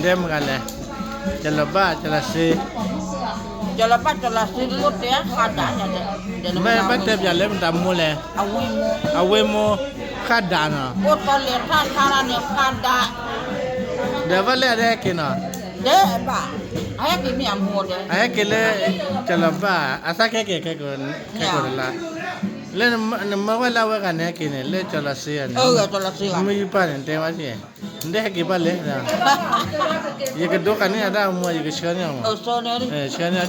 တဲမတၤလဲၣ်, ကၠီလီၤဘၣ် ကၠီလီၤစ့, ကၠီလီၤဘၣ် ကၠီလီၤစ့ တလိၣ်တဲဃးဒး, ဘၣ်တဲပၠးလၢမတၤမိၢ်လဲၣ်, အဝ့ၢ်မိၢ်, ဃးဒးနီၤ, အိၣ်တီလဲၤထီၣ်ခါလၢန့ၣ်ဃးဒး, ဒီးဘၣ်လၢအတဟဲက့ၤနီၤ, တဲဘၣ်, အဟဲက့ၤမ့ၢ်အမိၢ်ဒီး, အဟဲက့ၤလၢ ကၠီလီၤဘၣ် အသးကဟဲက့ၤခဲကိာ်တလါ, လၢနမၢဝဲလၢအဝဲဂၤန့ၣ်ဟဲက့ၤန့ၣ် လၢကၠီလီၤစ့ဂၤန့ၣ်, မ့ၢ်ယပၢ်န့ၣ် တဲဝဲက့ၤ နတဟဲက့ၤဘၣ်လဲၣ်, ယကဒိဃာ်န့ၢ်အတၢ်အိၣ်မူ ယကဆှၢန့ၢ်အီၤမး, ဆှၢန့ၢ်အီၤထံၣ်,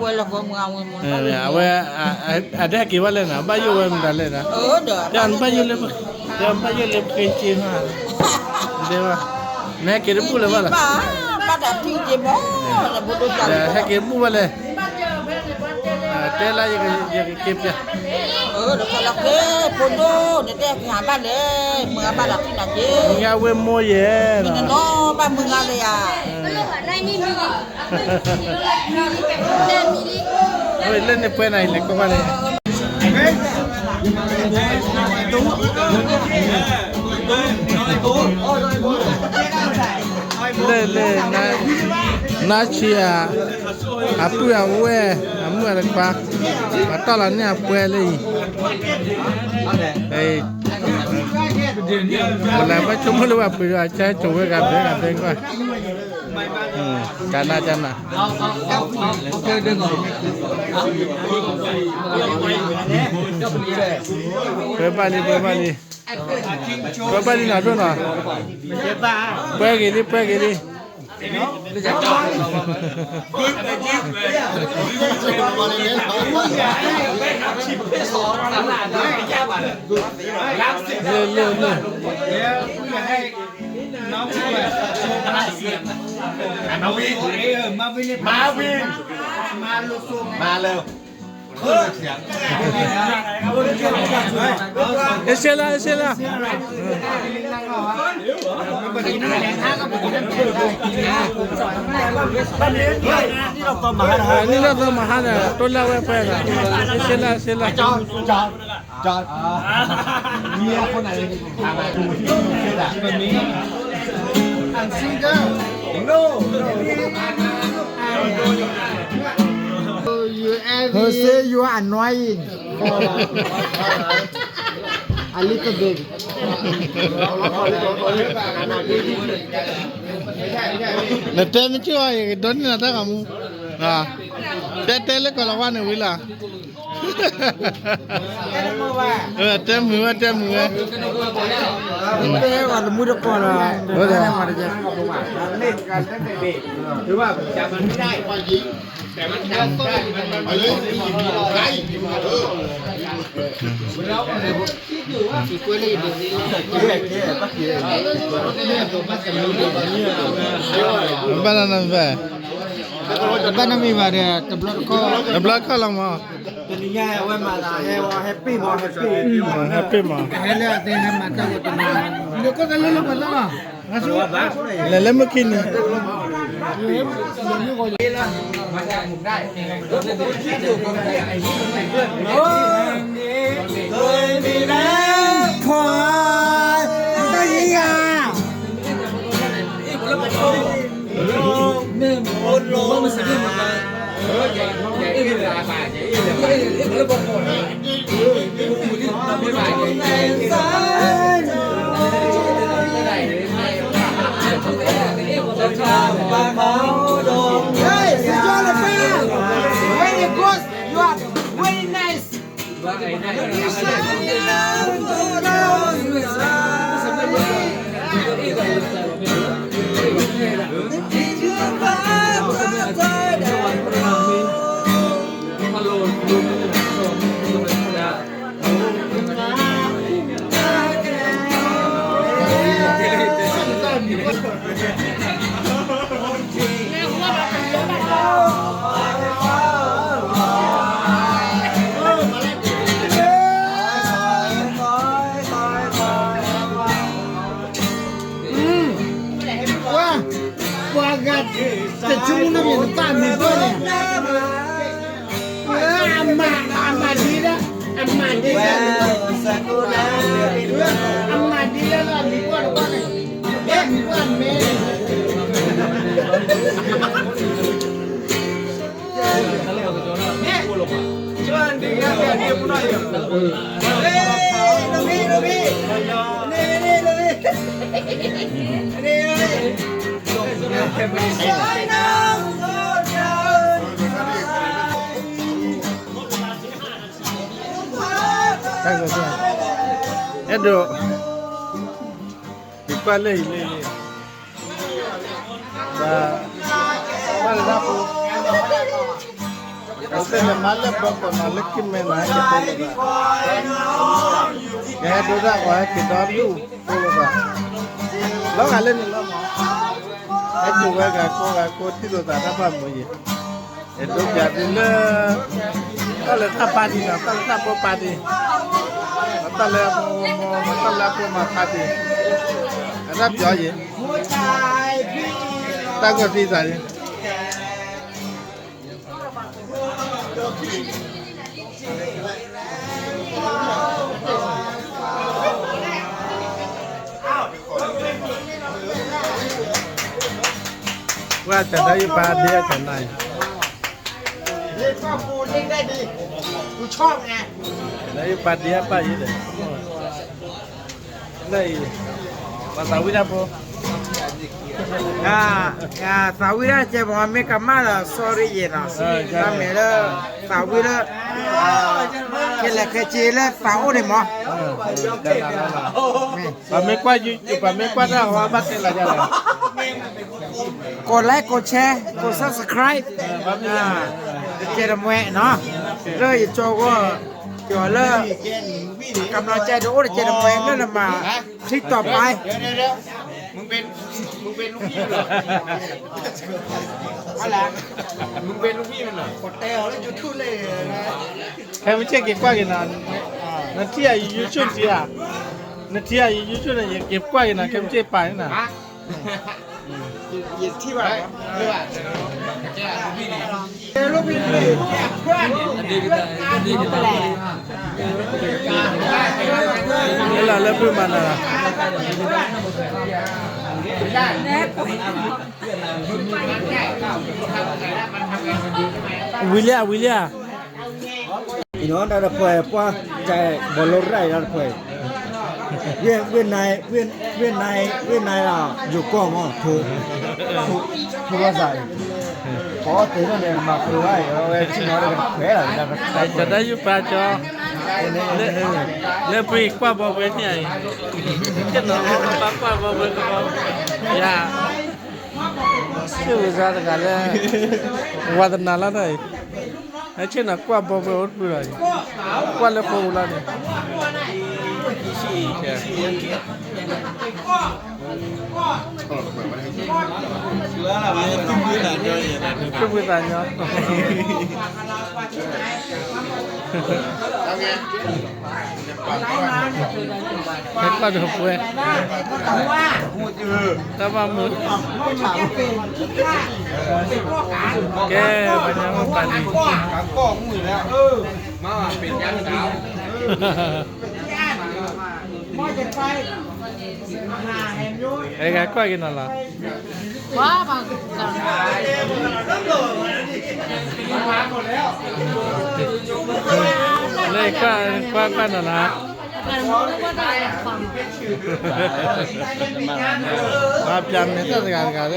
ဝဲလၢကမုၢ်အဝဲမး, အဝဲ, အတဟဲက့ၤဘၣ်လဲၣ်နီၤ, ဘၣ်ယိၣ်ဝဲမတၤလဲၣ်နီၤ, ယဘၣ်ယိၣ်လၢ, ယဘၣ်ယိၣ်လၢပဃ့က့ၤမး, တဲဘၣ်, နဟဲက့ၤတဘူၣ်လၢၤဘၣ်လီၤ, ဘၣ်တၢ်ထံၣ်က့ၤမး, ဟဲက့ၤတဘူၣ်ဘၣ်လဲၣ်, တဲလၢယကက့ၤပျဲ ဖိဒိၣ် နတဲကဟးဘၣ်လဲၣ်, မုၢ်ဂၤဘၣ်ဒီးထံၣ်နၤက့ၤ, မုၢ်ဂၤဝဲမိၢ်ယဲ, မ့ၢ်နနီၢ်ဘၣ်မုၢ်ဂၤလၢယၤ, လၢန့ၣ်ပှဲၤနၤအံၤလဲၤကိးဘၣ်လဲၣ်, လၢလၢ, နါဆံးဧါ, အပုၢ်အဝဲၢ်, အမုၣ်အတခွါ, ပှၤတီၢ်လီၤန့ၢ်အပှဲၤလၢအံၤ, ပလဲၤဘၣ်ဆိကမိၣ်လၢပှၤပှ့ၤဒီး အကၢဆိးဝဲဂၤဘဲဂၤဘဲကွၢ်, ကနၣ်ကနၣ်, ပှဲၤဘၣ်လံ ပှဲၤဘၣ်လံ, ပှဲၤဘၣ်လံနီၤဒိၣ်နီၤ, ပှဲၤဂ့ၤလံ ပှဲၤဂ့ၤလံ. အ့ၣ်စ့လၢ အ့ၣ်စ့လၢ, နံၣ်လၢသီမဟါန့ၣ် တိၢ်လၢဝဲဖဲလီၤ, အ့ၣ်စ့လၢ အ့ၣ်စ့လၢ. I'm single. No. Who say you are annoying? A little bit. နတဲမ့ၢ်ကၠိအီၤ ယကဒိးန့ၢ်နၤတၢ်ဂီၤမူ, တဲတဲလၢကီၢ်လီၤဝါန့ၣ်ဝံၤလီၤ. တဲမုာ်ဝဲ တဲမုာ်ဝဲ, တဲဝဲတမူတကိးလီၤ, ဘၣ်နမံၤဘၣ်, ဘၣ်နမံၤဘၣ်ဒီး တဘျီတခီၣ်, တဘျီတခီၣ်လီၤမး, တနံၤညါအဝဲမၤသးဟဲဝဲ happy မး happy, happy မး, ဟဲလၢအသ့ဟဲမၤတၢ်ဝဲတနံၤ, လဲၤလၢမုၢ်ခံနံၤ ခွါ, တၢ်ယံၤယၤ Hey, enjoy the fun. Very good. You are very nice. Wa, ပှၤဂၤတဆိကမိၣ်နီတမံၤ နသၣ်မံၤပၢၢ်န့ၣ်, အမၤ, အမၤဒ်လဲၣ်, အမၤဒ်လဲၣ်, အမၤဒ်လဲၣ်လၢအမံၤပှၢ်တပှၢ်န့ၣ်, မံၤပှၢ်မ့ၢ် အဲၣ်ဒိး, ယကွၢ်လၢအံၤလၢအံၤ, ဘၣ်, ဘၣ်လၢတၢ်ဖိ, အဝဲသ့ၣ်န့ၣ်မၤလၢဘီကီးနီၤလၢကမ့ၢ်နီၤ ဟဲက့ၤဖိလိာ်သး, ကဟဲဒိတၢ်ဂီၤဟဲက့ၤဒီဒူၣ်ဖိလိာ်သး, လီၤဂာ်လၢန့ၣ်လီၤမး, ဟဲက့ၤဝဲဂၤကိးဂၤကိးထံၣ်လိာ်သးတၢ်ဘၣ်မုာ်ယံၤ, အဲၣ်ဒိးပျးသုလၢ တၢ်လၢတၢ်ပာ်တံၢ်နီၤ, တၢ်လၢတၢ်ဖိပာ်တံၢ်, တၢ်လၢအမိၢ်မိၢ်, တၢ်လၢအဖိမၤပာ်တံၢ်, အတၢ်ပျီယံၤ, တၢ်ဂီၤသံသးန့ၣ် ဝဲတၢ်ဒါယပာ်ဒ့အတၢ်နၤအံၤ, တၢ်ဒါယပာ်ဒ့အပာ်ယံၤဒီး လၢအံၤ, ပှၤသးဝံၣ်တၢ်ဖိ, သးဝံၣ်တၢ်ကဲမ့ၢ်မ့ၢ်ကမၣ်ဒီး sorry ယဲနီၤ, တၢ်မ့ၢ်လၢ သးဝံၣ်လၢ ခဲလၢာ်ခဲဆ့လၢသးအိၣ်န့ၣ်မး, ပှၤမ့ၢ်ကွၢ်, ပှၤမ့ၢ်ကွၢ်တၢ်ဟီဘၣ်တဲလီၤယၤလီၤ, ကိး like ကိး share ကိး subscribe တကဲတမွဲနီၤ, လၢယကၠီဂီၢ်, ယလၢ ကမျီကဲဒိၣ်အိၣ်တကဲတမွဲလၢနမၤ TikTok ပၢ်, မုၢ်ပ့ၢ်လူမံၣ်လီၤ, မုၢ်ပ့ၢ်လူမံၣ်လီၤ, ခဲမုၢ်ဆ့ၣ်က့ၤကွၢ်က့ၤနီၤ, နထံၣ်ဧါ YouTube ထံၣ်ဧါ, နထံၣ်ဧါ YouTube န့ၣ် ယက့ၤကွၢ်က့ၤနီၤ ခဲမုၢ်ဆ့ၣ်ပာ်န့ၣ်နီၤ ယထံၣ်ဘၣ်, လၢလၢဖုမၤနၤလီၤ, ဝံၤလံဧါ ဝံၤလံဧါ အံၤနီၤ တၢ်တဖှဲးပှၢ် ကဲ ဘီလိရၣ်အံၤတၢ်တဖှဲး, ဝ့ၢ်, ဝ့ၢ်နၤ, ဝ့ၢ်နၤ, ယိၤကီၢ်မး ဖိဘၣ်သးအံၤ, ပအီၣ်တ့ၢ်လၢန့ၣ် မၤဖိဘၣ်အံၤ အဝဲထံၣ်နီၤတၢ်တဖှဲးလီၤ တၢ်တဖှဲး, ကၠီၤတၢ်ယူၢ်ပၢ်ကၠီၤ, လၢပှၤကွၢ်ဘီပှဲၤန့ၣ်အံၤ, ကဲနီၤ ပှၤကွၢ်ဘီပှဲၤကဘီ, ယၤ စ့ၢ်ဝဲစါတဂၤလၢ ဝါသနာလီၤတၢ်အံၤ, ဟဲဆ့ၣ်နီၤကွၢ်ဘီပှဲၤအိၣ်တဖုလီၤ, ကွၢ်လၢဖိပူၤလီၤန့ၣ်, သူၣ်ဖှံသးညီ ဟဲကွၢ်ဒီးပှဲၤ, တၢ်ဘၣ်မုာ်, ကဲ ပှၤညါမ့ၢ်ပာ်လံ, အဲ ကွၢ်က့ၤနီၤလီၤ, လၢကွၢ်ကွၢ်ကွၢ်နီၤလီၤ, ပျးမဲာ်သၣ်တဂၤတဂၤလ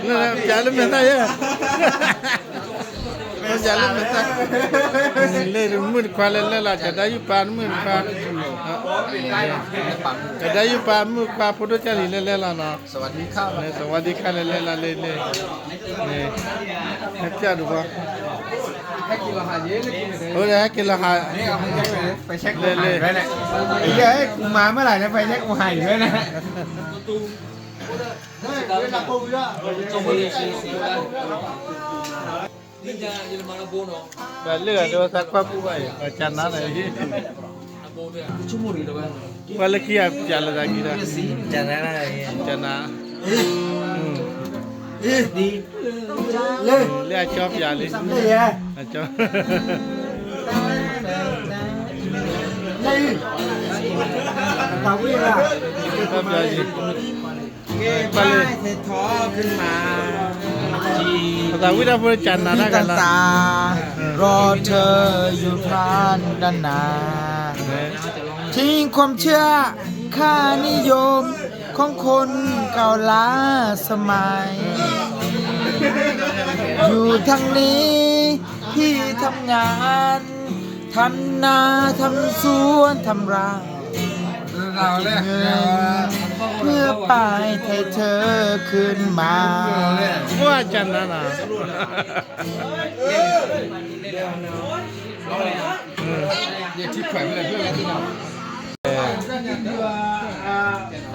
ၢ, ပျးလၢမဲာ်သၣ်ယဲ, ပျးလၢမဲာ်သၣ်, လၢမုၣ်တခွါလဲၤလဲၤလီၤ ကၠီၤတၢ်ယူၢ်ပၢ်မုၣ်တခွါ, ကၠီၤတၢ်ယူၢ်ပၢ်မုၣ်တခွါဖိဒိၣ်ကၢ်လံၤလဲၤလဲၤလီၤနီၤ, စဝၤဒံခါလဲၤလဲၤလီၤလၢန့ၣ်, ဟဲပျၢ်ဒုးဘၣ်, အိၣ်ဒီးဟဲက့ၤလီၤဟး, လဲၤလဲၤ, မၤမ့ၢ်လၢ်န့ၣ် ဖဲယဲကမၤဟးအံၤဝဲန့ၣ် ပှၤလၢအဒိသးကွၢ်ပူၤဘၣ်အံၤ ပှၤကနါန့ၣ်, ပှၤလၢခံဂၤပျးလၢသးကံၤဒီး, ကနါ, လၢအကၠီပျးလံ, အကၠီ, တၢ်ဝံၣ်လၢ, ကၠီပျးလံ. ပှၤလၢ ပသးဝံၣ်တၢ်ဖိကနၤတၢ်ကလီၤ รอเธออยู่พลานด้านหน้า ทิ้งความเชื่อค่านิยมของคนเก่าล้าสมัย อยู่ทางนี้พี่ทำงาน ทำนาทำสวนทำไร่ เก็บเงิน เพื่อไปไถ่เธอคืนมา ว่าจันนั้นนะ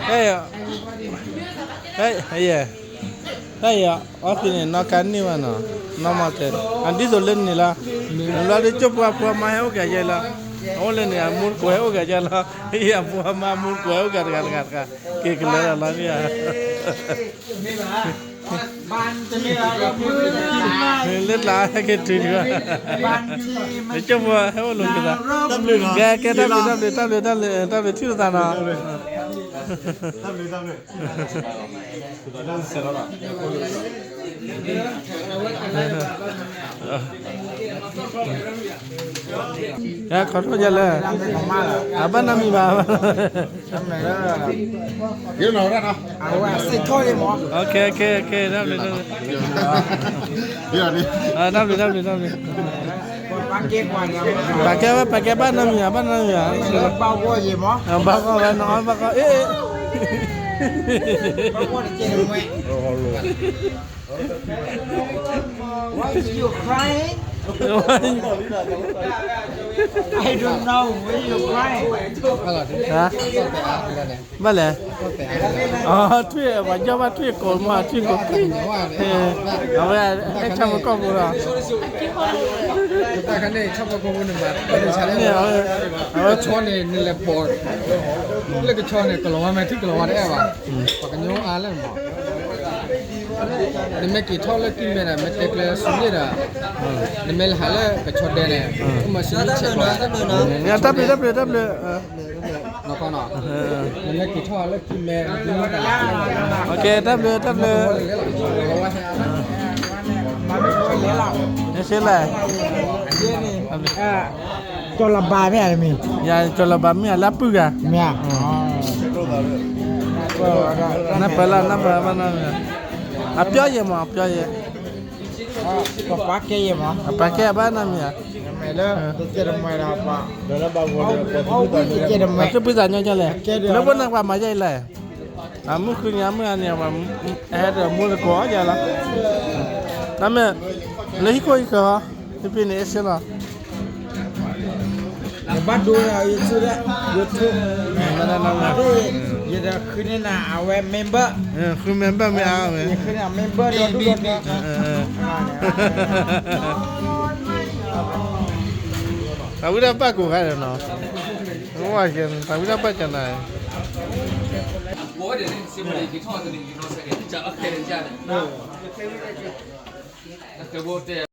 ဟဲယၤ, ဟဲယၤ, ဟဲယၤ, အီသံးန့ၣ် နီၢ်ကါန့ၢ်ဘၣ်နီၤ, နီၢ်မၤတဲ, အဒ်သိးလၢန့ၣ်လီၤ, လီၤဒ်ကၠိပှၤဖိမါဟဲအိၣ်ကၤယဲလီၤ, အအိၣ်လၢန့ၣ် အမူတကိးဟဲအိၣ်ကၤယဲလီၤ, အဖိမါမူတကိးဟဲအိၣ်ကၤတဂၤတဂၤတဂၤ, က့ၤကလဲၤလီၤလီၤန့ၣ်ဧါ လၢတလးဟဲက့ၤတုၤဒံးဘၣ်, ကၠိဖိဟဲအိၣ်လိာ်က့ၤသး, ကဲကဲ တၢ်ဘျုးတၢ်ဘျုးတၢ်ဘျုးတၢ်ဘျုး တၢ်ဘျုးထံၣ်လိာ်သးနီၤ, ခီထီၣ်ယဲလၢ အဘၣ်နီတမံၤဘၣ်, တၢ်ဘျုးတၢ်ဘျုးတၢ်ဘျုး, ပာ်ကဲဝဲ ပာ်ကဲဘၣ်နီတမံၤဧါ ဘၣ်နီတမံၤဧါ, ဘၣ်ဂီၢ်ဝဲနီၤ ဘၣ်ဂီၢ် အ့ၣ် Why is you crying? I don't know why you crying. ဘၣ်လဲၣ်, ထွံၣ် ပှၤကၠီဘၣ်ထွံၣ်ကိးမး ထွံၣ်ကိး, အဝဲ ဟဲဆၣ်ဖိကီၢ်ဖိလီၤ, ကဆီန့ၣ် နလဲၤပိာ်, လၢကဆီန့ၣ် ကလီၤဝါမဲာ်ထံကလီၤဝါတအဲၣ်ဘၣ်, ပှၤကညီအါလၢမး နမ့ၢ်က့ၤထီၣ်လၢကံၢ်မဲဒီး မ့ၢ်တဲကျဲစူၤန့ၣ်ဒီး, နမ့ၢ်လဲၤဟးလၢကဆီဒဲန့ၣ်, အိၣ်မၤစံးဆဲးဘၣ်, တၢ်ဘျုးတၢ်ဘျုးတၢ်ဘျုး, နမ့ၢ်က့ၤထီၣ်လၢကံၢ်မဲ, တၢ်ဘျုးတၢ်ဘျုး, ကၠီလၤဘးမ့ၢ်ဧါ, ကၠီလၤဘးမ့ၢ်ဧါ လၢအပုၢ်ဂၤ, မ့ၢ်ဧါ, နပၢၢ်လၢ နပၢၢ်ဘၣ်နီၤ, အပျီယဲၢ်မး အပျီယဲၢ် ပှၤကဲယဲၢ်မး, အပှၤကဲအဘၣ်နီတမံၤဧါ, ပှၤသူၣ်ဖှံသးညီဒ်လဲၣ်, လၢပှၤနၢ်ပှၤမၤယဲၢ်အံၤလဲၣ်, အမုၢ်ဃုနံၤအမုၢ်ဂၤန့ၣ် ပှၤဟဲဒီးမူသကိးယဲၢ်လီၤ, တမ့ၢ် လၢဟံၣ်ခိၣ်ဟံၣ်ဃၢၤဟီ, ဖဲဖဲန့ၣ် အဲၣ်စ့လီၤ ယဘၣ်ဒိယၤ YouTube ဒၣ်, YouTube ယတဃုန့ၢ်နၤ အဝဲ member, ဃု member မ့ၢ်အါဝဲ, ယဃုန့ၢ် member ဒီဒူၣ်ဒီထၢ, တၢ်ဝံတၢ်ဘၣ်ကိးခါဒီးနီၤ, တၢ်ဝံတၢ်ဘၣ်ကနၤ, တၢ်ဘၣ်